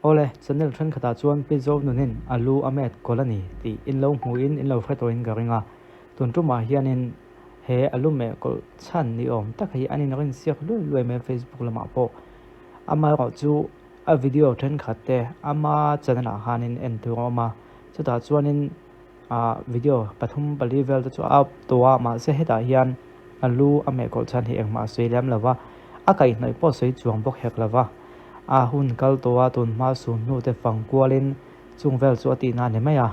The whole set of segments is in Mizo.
Awle, channel thenkhatah chuan Pi Zonunin a lu a met kawlh a ni tih in lo hmuhin in lo hre tawhin ka ring a. Tun tumah hianin he a lu meh kawlh chhan ni awm tak hi an inrinsiak luai luai mai a Facebook lamah pawh. Amaherawh chu a video thenkhat te ama channel ah khanin en tur a awm a, chutah chuanin ah video pathum pali vel te chu a up tawh a, mahse hetah hian a lu a meh kawlh chhan hi engmah a sawi lem lo va, a kaihhnawih pawh a sawi chuang bawk hek lo va. A hun kal tawh a, tun hma sun hnu te fang kualin chung vel chu a tihna a ni mai a.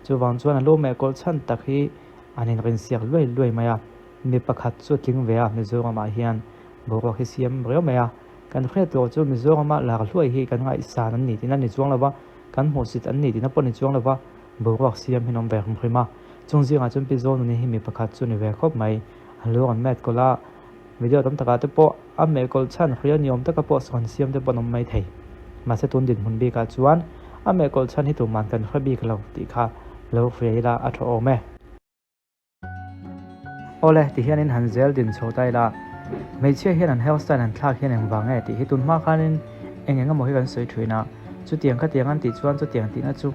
Chuvang chuan a lu meh kawlh chhan tak hi an inrinsiak luai luai mai a. Mi pakhat chu a tling ve a, Mizoramah hian boruak hi siam riau mai a. Kan hriat tur chu Mizorama lar hluai hi kan ngaihsan an ni tihna ni chuang lo va, kan hmuhsit an ni tihna pawh ni chuang lo va, boruak siam hi an awm ve hrim hrim a. Chung zingah chuan Pi Zonuni hi mi pakhat chu ni ve khawp mai. A lu an met kawlh a, video tam takah te pawh a meh kawlh chhan hria ni awm taka pawh sawn siam te pawh an awm mai thei. Mahse tun dinhmun bikah chuan a meh kawlh chhan hi tuman kan hre bik lo tih kha lo hria ila a tha awm e. Awle, ti hianin han zel din chho ta ila, hmeichhia hian an hairstyle han thlak hian engvang nge tih hi tun hma khanin eng eng emaw hi kan sawi thin a, chutiang khatiang an tih chuan chutiang tihna chu,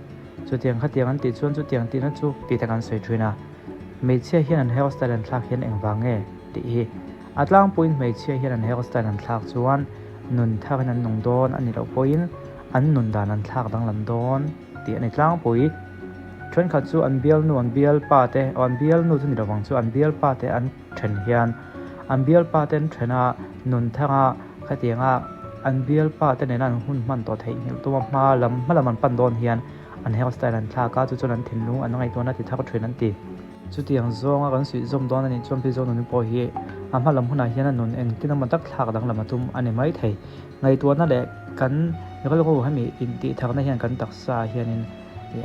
chutiang khatiang an tih chuan chutiang tihna chu tih te kan sawi thin a. Hmeichhia hian an hairstyle an thlak hian engvang nge tih hi a tlangpuiin hmeichhia hian an hairstyle an thlak chuan nun tharin an nung dawn a nih loh pawhin an nun dan an thlak danglam dawn tih a ni tlangpui. Thenkhat chu an bialnu an bialpa te aw an bialnu chu ni lovang chu an bialpa te an then hian an bialpa te an then a nun thanga khatianga an bialpa te nena an hun hman tawh theihnghilh tuma hma lam hma lam an pan dawn hian An hairstyle an thlak a, chu chuan an thinlung an ngaihtuahna ti thar thin an ti. Chutiang zawnga kan suih zawm dawn a nih chuan Pi Zonuni pawh hi a hma lam hunah hian a nun engtin emaw tak thlak danglam a tum a ni mai thei. Ngaihtuahna leh kan rilru hemi intih tharna hian kan taksa ah hianin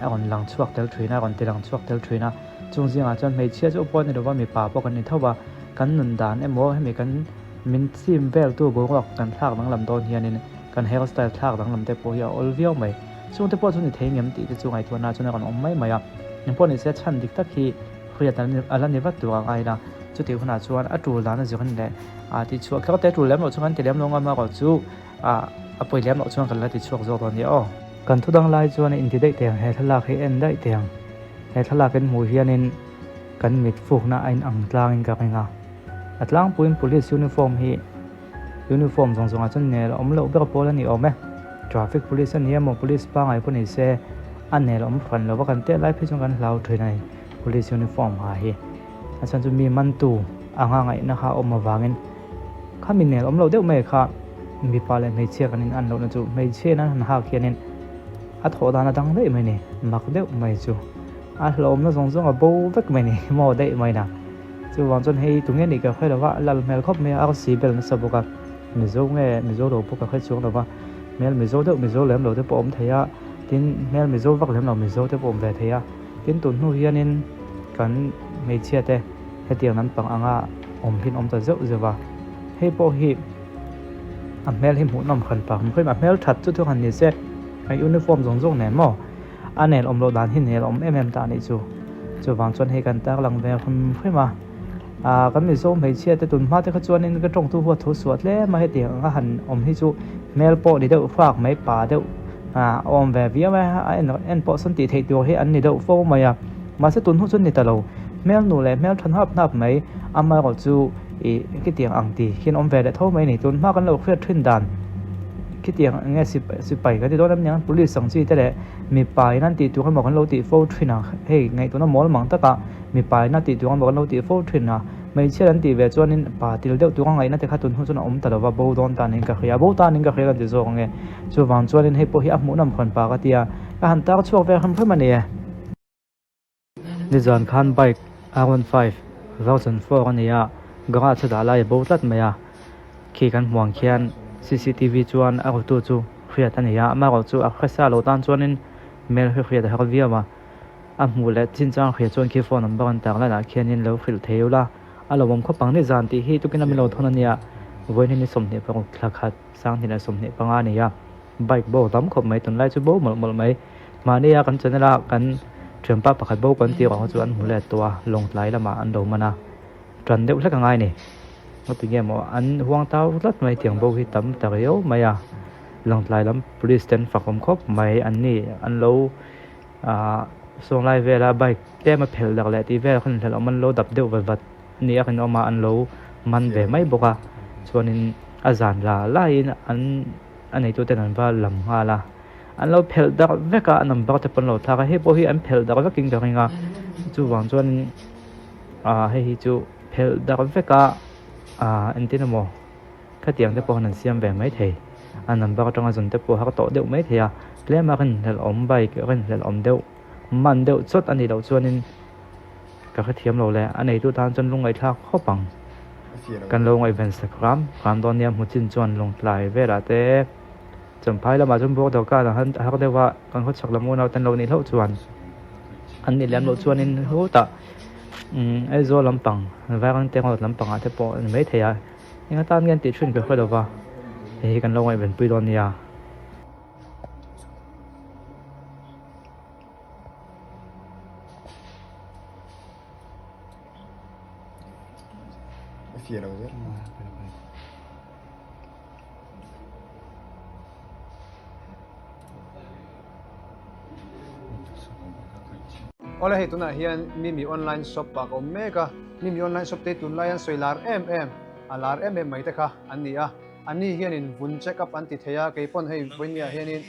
a rawn lang chhuak tel thin a, a rawn ti lang chhuak tel thin a. Chung zingah chuan hmeichhia chu pawh a ni lova, mipa pawh kan ni tho va, kan nun dan emaw hemi kan min chim veltu boruak kan thlak danglam dawn hianin kan hairstyle thlak danglam te pawh hi a awl viau mai. Chungte pawh chu ni thei ngem tih te chu ngaihtuahna chuan a rawn awm mai mai a. Engpawh ni se chhan dik tak hi hriat a la ni vat tur ang a ila. Chutih hunah chuan a tul dan a zir in leh a tihchhuah kher te tul lem loh chuan kan ti lem lo ngam erawh chu a pawi lem loh chuan kan la tichhuak zawk dawn nia aw. Kan thu dang lai chuan a inti daih teh ang, he thlalak hi en daih teh ang. He thlalak in hmuh hianin kan mit fukna a inang tlangin ka ring a. A tlangpuiin police uniform hi. Uniform zawng zawngah chuan nel awm loh ber pawl a ni awm e. Traffic police a ni emaw police pangai pawh ni se a nel awm hran lo va kan teh lai phei chuan kan hlau thin a ni police uniform ha hi. A chhan chu mi mantu anga ngaihna kha a awm avangin kha mi nel awm loh deuh mai kha mipa leh hmeichhia kan in an lohna chu hmeichhia in an han hak hianin a thawh dan a dang daih mai a ni mak deuh mai chu a hlauhawmna zawng zawng a bo vek mai a ni maw daih mai na. Chuvang chuan hei tunge nih ka hre lo va, lal hmel khawp mai a, arsi bel nasa bawk a, Mizo nge Mizo lo pawh ka hre chuang lo va, hmel Mizo deuh Mizo lem lo te pawh a awm thei a, tin hmel Mizo vak lem lo Mizo te pawh a awm ve thei a, tin tun hnu hianin kan hmeichhia te hetiang lampang anga awm hi an awm ta zeuh zeuh va, hei pawh hi a hmel hi hmuhnawm hran pah hrim hrim a, hmel that chu thil han ni se a uniform zawng zawng nen maw. A nel awm loh dan hi nel awm em em ta anih chu. Chuvang chuan hei kan tarlang ve hrim hrim a. Ahh kan Mizo hmeichhia te tun hma te kha chuanin ka tawngtu huat thu suah tlem a hetiang anga han awm hi chu hmel pawh ni deuh fak mai pa deuh ahh a awm ve viau a a en en pawh sawn tih theih tur hi an ni deuh fo mai a. Mahse tun hnu chuan ni ta lo. Hmel nu leh hmel tha hnap hnap mai amaherawh chu ih khitiang ang ti hian awm ve leh tho mai a ni. Tun hma kan lo hriat thin dan khitiang eng nge sipai kan ti dawn em niang police ang chi te leh mipa in an tih tur emaw kan lo tih fo thin a hei ngaihtuahna mawl mang taka mipa in a tih tur emaw kan lo tih fo thin a hmeichhia an tih ve chuanin pa til deuh tur a ngaihna te kha tun hnu chuan a awm ta lo va bo dawn ta niin ka hria bo ta niin ka hria kan ti zawk ang e chuvang chuanin hei pawh hi a hmuhnawm hran pa ka tia ka han tar chhuak ve hrim hrim a ni e. Nizan khan bike R15 version 4 a ni a, garage a dah lai a bo tlat mai a, khi kan hmuh ang khian cctv chuan a rutu chu hriat a ni a, amaherawh chu a hresa lo tan chuanin hmel hi hriat a har viau a, a hmuh leh chinchang hria chuan khi phone number an tar lanah khianin lo hrilh thei ula, a lo awm khawp ang nizan tih hi tukin a min lo thawn a nia, vawiin hi ni 26 thla khat 2025 a ni a. Bike bo tam khawp mai tunlai chu bo mawlh mawlh mai. Mahnia kan channel a kan thianpa pakhat bo kan tih ruang chu an hmu let tawh a, lawngtlai lamah an lo man a, tan deuh hlek a ngai ni. Ngatinge maw an huang tau tlat mai tiang bo hi tam ta riau mai a. Lawngtlai lam police te an fakawm khawp mai an ni an lo ah sawn lai vela bike tlem a phelh dak leh tih vel khan hlelh awm an lo dap deuh vat vat ni a kan awm a an lo man ve mai bawk a chuanin a zan la laiin an a neitu ten an va lam nghal a an lo phelh darh vek a a number te pawh an lo thlak a hei pawh hi an phelh darh vekin ka ring a chuvang chuanin ah hei hi chu phelh darh vek a ah engtin emaw. Khatiang te pawh han siam ve mai thei. A number atanga zawn te pawh har tawh deuh mai thei a. Tlema rinhlelh awm bike rinhlelh awm deuh man deuh chawt a nih loh chuanin ka hrethiam lo le. A neitu tan chuan lungngaihthlak khawp ang. Kan lo ngaihven sak hram hram dawn nia hmu chin chuan lawngtlai velah te Champhai lamah chuan border kar a har deuh a, kan khawchhak lam unau te an lo nih hlauh chuan an nih lem loh chuanin hutah Aizawl lampang Vairengte road lampangah te pawh a ni maithei a. Eng atan nge an tih thin ka hre lova, hei hi kan lo ngaihven pui dawn nia. Awle hei tunah hian Mimi online shop ah ka awm mek a, Mimi online shop te hi tunlai an sawi lar em em, a lar em em mai te kha an ni a, an ni hianin vun check up an ti thei a, kei pawn hei vawinia hianin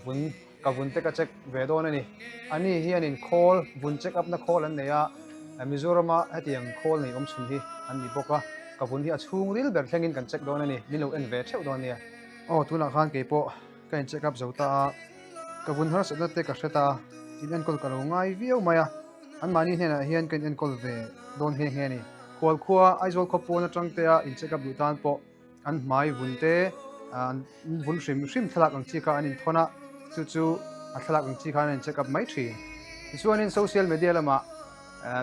vun ka vun te ka check ve dawn a ni, an ni hianin khawl vun check up na khawl an nei a, Mizorama hetiang khawl nei awm chhun hi an ni bawk a, ka vun hi a chhung ril ber thlengin kan check dawn a ni, min lo en ve theuh dawn nia. Aw tunah khan kei pawh ka in check up zo ta a, ka vun harsatna te ka hre ta a, in enkawl ka lo ngai viau mai a, anmahni hnenah hian ka in enkawl ve dawn nghe nghe a ni. Khual khua Aizawl khaw pawn atang te a in check up duh tan pawh an hmai vun te an vun hrim hrim thlalak ang chi kha an inthawn a, chu chu a thlalak ang chi khan an in check up mai thin. Tichuanin social media lamah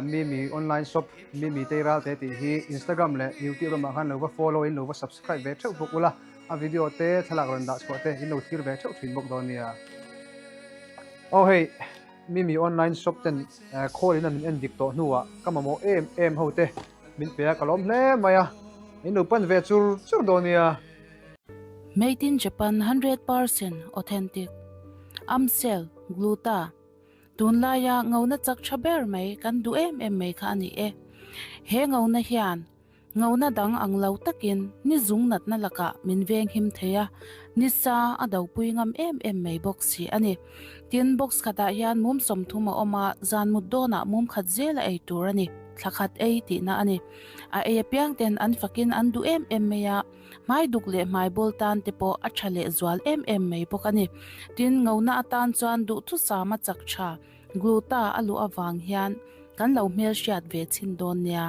Mimi online shop Mimi Teiral te tih hi Instagram leh YouTube lamah khan lo va follow in lo va subscribe ve theuh bawk ula, a video te thlalak rawn dah chhuah te in lo thlir ve theuh thin bawk dawn nia. Aw hei Mimi online shop ten call in a min en dik tawh hnuah ka mamawh em em ho te min pe a ka lawm hle mai a, in lo pan ve chur chur dawn nia. Made in Japan 100% authentic Amsel Gluta Tunlaia ngona chak tha ber mai kan duh em em mai kha a ni e. He ngona hian ngona dang ang lo takin ni zung natna lakah min veng him thei a, ni sa a dopui ngam em em mai bawk si a ni. Tin, box khatah hian mum 30 a awm a, zan mut dawnah mum khat zel a ei tur a ni, thla khat ei tihna a ni. A ei apiang ten an fakin an duh em em mai a. Hmai duk leh hmai bawl tan te pawh a tha leh zual em em mai bawk a ni. Tin, ngona atan chuan duhthusama chak tha, gluta a luh avang hian kan lo hmelhriat ve chhin dawn nia.